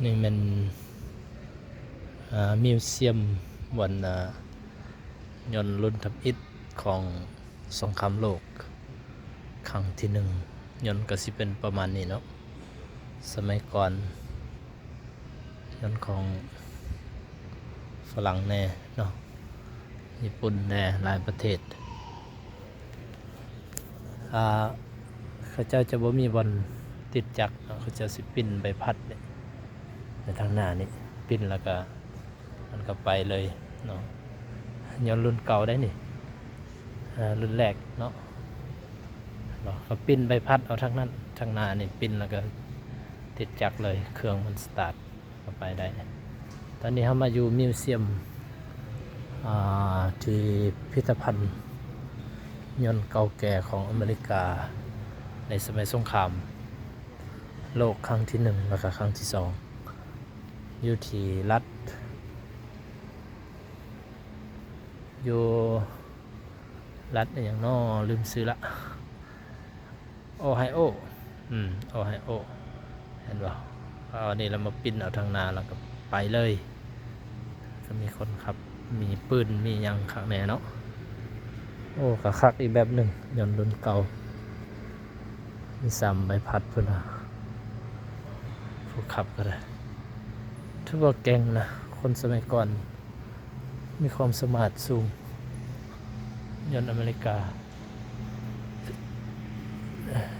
ນີ້ແມ່ນ ອາ ມິວຊຽມບ່ອນ ອາ ຍົນລຸ້ນທຳອິດຂອງສົງຄາມໂລກຄັ້ງທີໜຶ່ງ. ຍົນກໍຊິເປັນປະມານນີ້ເນາະ, ສະໄໝກ່ອນ ຍົນຂອງຝຣັ່ງແດ່ເນາະ, ຍີ່ປຸ່ນແດ່, ຫຼາຍປະເທດ. ອາ ເຂົາເຈົ້າຈະບໍ່ມີບ່ອນຕິດຈັກເນາະ, ເຂົາເຈົ້າຊິປິ່ນໃບພັດນີ້ໄປທາງໜ້ານີ້, ປິ່ນແລ້ວກະມັນກະໄປເລີຍເນາະ. ຍົນລຸ້ນເກົ່າໄດ໋ນີ້, ອາ ລຸ້ນແລກເນາະ, ເນາະ ເຂົາປິ່ນໃບພັດເອົາທາງນັ້ນ, ທາງໜ້ານີ້ປິ່ນແລ້ວກະຕິດຈັກເລີຍ, ເຄື່ອງມັນສະຕາດ ເຂົ້າໄປໄດ້. ຕອນນີ້ເຮົາມາຢູ່ມິວຊຽມ ອາ ທີ່ພິພິທະພັນຍົນເກົ່າແກ່ຂອງອາເມລິກາ ໃນສະໄໝສົງຄາມໂລກຄັ້ງທີໜຶ່ງ ແລ້ວກະຄັ້ງທີສອງ ຢູ່ທີ່ລັດ ຢູ່ລັດອີ່ຫຍັງນໍ ລືມຊື່ລະ. ໂອໄຮໂອ ອືມ ໂອໄຮໂອ ເຫັນບໍ່? ເອົາອັນນີ້ລະມາປິ່ນເອົາທາງໜ້າ ແລ້ວກໍໄປເລີຍ. ກໍມີຄົນຂັບ ມີປືນ ມີຫຍັງຄັກແນ່ເນາະ. ໂອ້ ກໍຄັກອີກແບບໜຶ່ງ, ຍົນລຸ້ນເກົ່າ ມີສາມໃບພັດພຸ້ນນະ. ຜູ້ຂັບກໍໄດ້ ຖືວ່າເກັ່ງນະ, ຄົນສະໄໝກ່ອນ ມີຄວາມສາມາດສູງ. ຍົນອາເມລິກາ,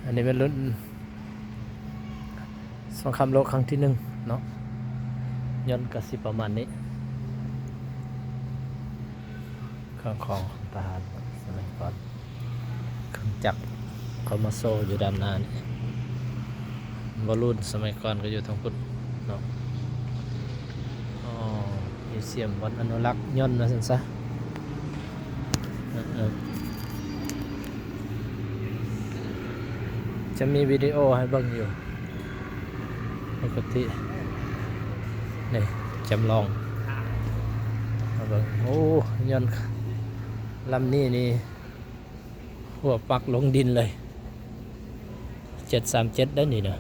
ອັນນີ້ແມ່ນລຸ້ນສົງຄາມໂລກຄັ້ງທີໜຶ່ງເນາະ. ຍົນກໍຊິປະມານນີ້, ເຄື່ອງຂອງຂອງທະຫານສະໄໝກ່ອນ. ເຄື່ອງຈັກເຂົາມາໂຊຢູ່ດ້ານໜ້ານີ້. ບອລລູນສະໄໝກ່ອນກໍຢູ່ທາງພຸ້ນເນາະ. ອໍ ມິວຊຽມບ່ອນອະນຸລັກຍົນວ່າຊັ້ນຊະ. ເອີ ເອີ ຈະມີວິດີໂອໃຫ້ເບິ່ງຢູ່ ປົກກະຕິ. ນີ້ ຈຳລອງ ມາເບິ່ງ. ໂອ້ ຍົນລຳນີ້ນີ້ ຫົວປັກລົງດິນເລີຍ. ເຈັດສາມເຈັດໄດ໋ນີ້ນະ,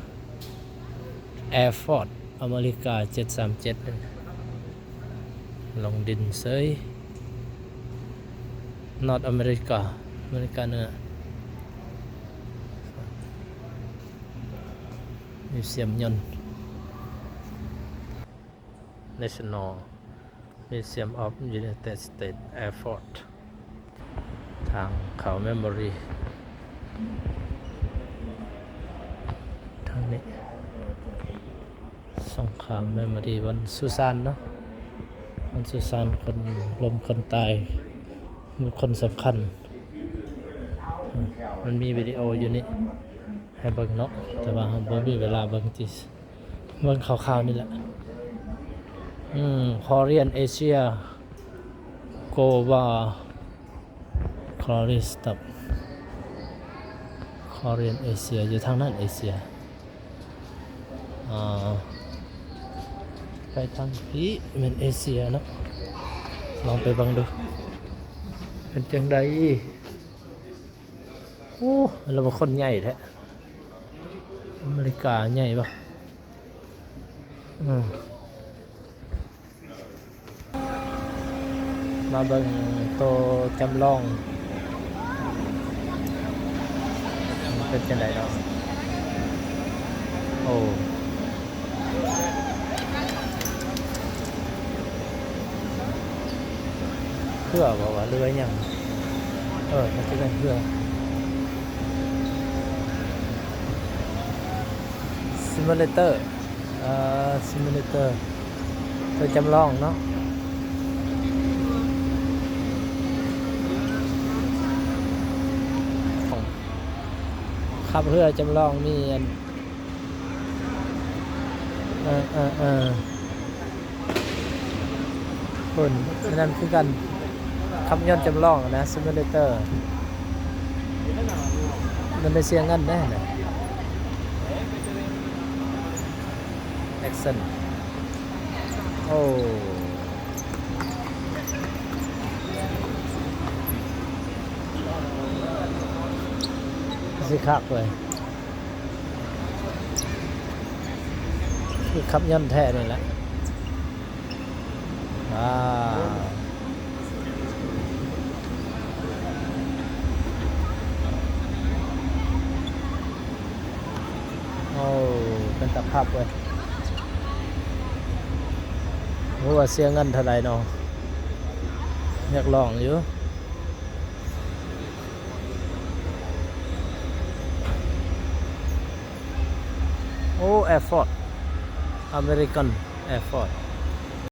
ແອຟອດ ອາເມລິກາ ເຈັດສາມເຈັດ ລົງດິນເສີຍ. ນອດອາເມລິກາ, ອາເມລິກາເໜືອ. ມິວຊຽມຍົນ National Museum of United States Airport. ທາງເຂົ້າ Memory ທາງນີ້ ສົງຄາມ Memory ວັນສຸສານເນາະ, ວັນສຸສານຄົນລົ້ມຄົນຕາຍ ບຸກຄົນສຳຄັນ. ມັນມີວິດີໂອຢູ່ນີ້ໃຫ້ເບິ່ງເນາະ, ແຕ່ວ່າເຮົາບໍ່ມີເວລາເບິ່ງຕິ. ເບິ່ງຄ່າວໆນີ້ແຫຼະ. ອືມ Korean Asia Global Glory Stop. Korean Asia ຢູ່ທາງນັ້ນ ເອເຊຍ. ອ່າ ໄປທາງພີ້ແມ່ນເອເຊຍເນາະ. ລອງໄປເບິ່ງດູ ເປັນຈັ່ງໃດ. ໂອ້ ລະວ່າຄົນໃຫຍ່ແທ້. ອາເມລິກາໃຫຍ່ບໍ່? ອືມ ມາເບິ່ງໂຕຈຳລອງ ເປັນຈັ່ງໃດເນາະ? ໂອ້ ເຮືອບໍ່ວະ ຫຼືວ່າຫຍັງ? ເອີ ມັນຈະເປັນເຮືອ simulator ເອີ simulator ໂຕຈຳລອງເນາະ. ຂັບເຮືອຈຳລອງ ມີອັນ ເອີ ເອີ ເອີ ພຸ້ນ ອັນນັ້ນຄືກັນ, ຂັບຍົນຈຳລອງນະ simulator ມັນໄດ້ເສຍເງິນເດ້ນະ. Action. ໂອ້ ຊິຄັກເວີຍ. ຂັບຍົນແທ້ນີ້ແຫຼະ. ວ້າວ ໂອ້ ເປັນຕາຄັບເວີຍ. ບໍ່ຮູ້ວ່າເສຍເງິນເທົ່າໃດເນາະ, ຢາກລອງຢູ່. ໂອ້ Air Force, American Air Force.